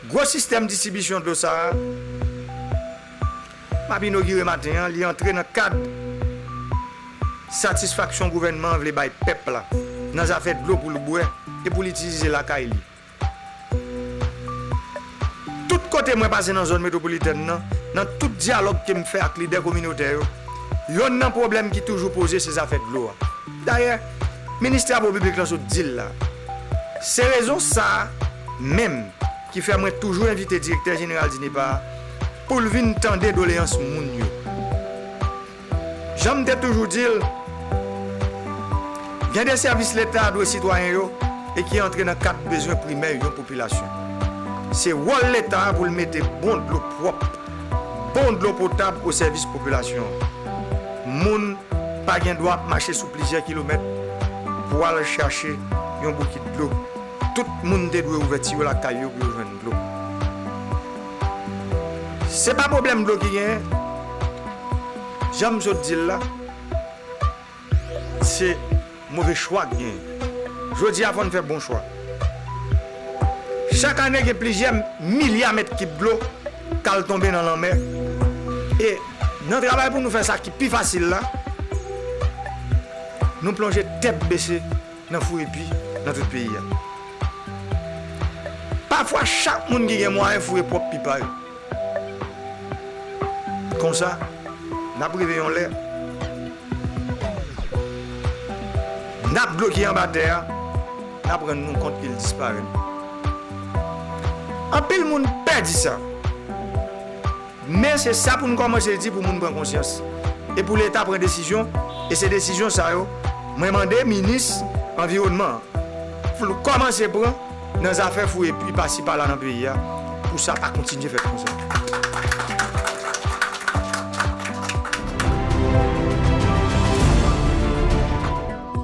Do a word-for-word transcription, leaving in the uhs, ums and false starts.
Gwo sistèm distribisyon dlo sa a, m ap inogire maten an, li antre nan kad satisfaksyon gouvènman an vle bay pèp la nan zafè dlo pou l bwè e pou l itilize lakay li. Tout kote mwen pase nan zòn metwopolitèn nan, nan tout dyalòg ke m fè ak lidè kominotè yo, yonn nan pwoblèm ki toujou poze se zafè dlo a. Dayè, minis travo piblik lan sot di l la. Se rezon sa a menm ki fè mwen toujou envite direktè jeneral DINEPA a pou l vin tande doleyans moun yo. Jan m te toujou di l, gen de sèvis Leta dwe sitwayen yo e ki antre nan kad bezwen primè yon popilasyon. Se wòl Leta a pou l mete bon dlo pwòp, bon dlo potab o sèvis popilasyon an. Moun pa gen dwa ap mache sou plizyè kilomèt pou al chache yon bokit dlo. Tout moun te dwe ouvè tiyo lakay yo pou yo jwenn dlo. Se pa pwoblèm dlo ki genyen, jan m sot di l la, se move chwa k genyen. Jodi a, fò n fè bon chwa. Chak ane, gen plizyè milya mèt kib dlo k al tonbe nan lanmè. E nan travay pou nou fè sa ki pi fasil la, nou plonje tèt bese nan foure pi nan tout peyi a. Pafwa, chak moun ki gen mwayen foure pwòp pi pa yo. Konsa, n ap rive yon lè, nap dlo ki anba tè a, n ap rann nou kont ke l disparèt. Anpil moun pè di sa. Men se sa pou n kòmanse di pou moun pran konsyans. E pou Leta pran desizyon, e se desizyon sa yo, mwen mande minis anviwònman an pou l kòmanse pran nan zafè foure pi pasi pala nan peyi a, pou sa pa kontinye fèt konsa.